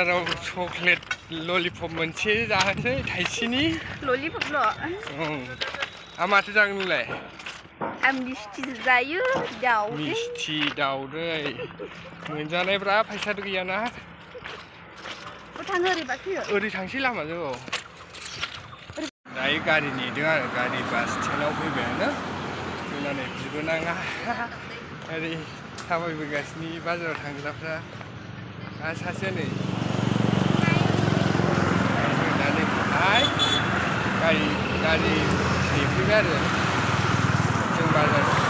बाजाराव chocolate lollipop मोनसे जाहोनोसै थाइसेनि ललिपपल' आं माथो जागोन नोंलाय आं मिस्थिसो जायो दाउदै मिस्थि दाउदै मोनजानायब्रा फैसाथ' गैयाना थाङो ओरैबा फैयो ओरै थांसै लामाजों दायो गारि नेदों आरो गारि बास स्टेन्डआव फैबायानो जोंना नै बिबोनाङा ओरै थाबायबोगासिनो बाजाराव थांग्राफ्रा आरो सासेया नै गारि नेफैबाय आरो जों बाजार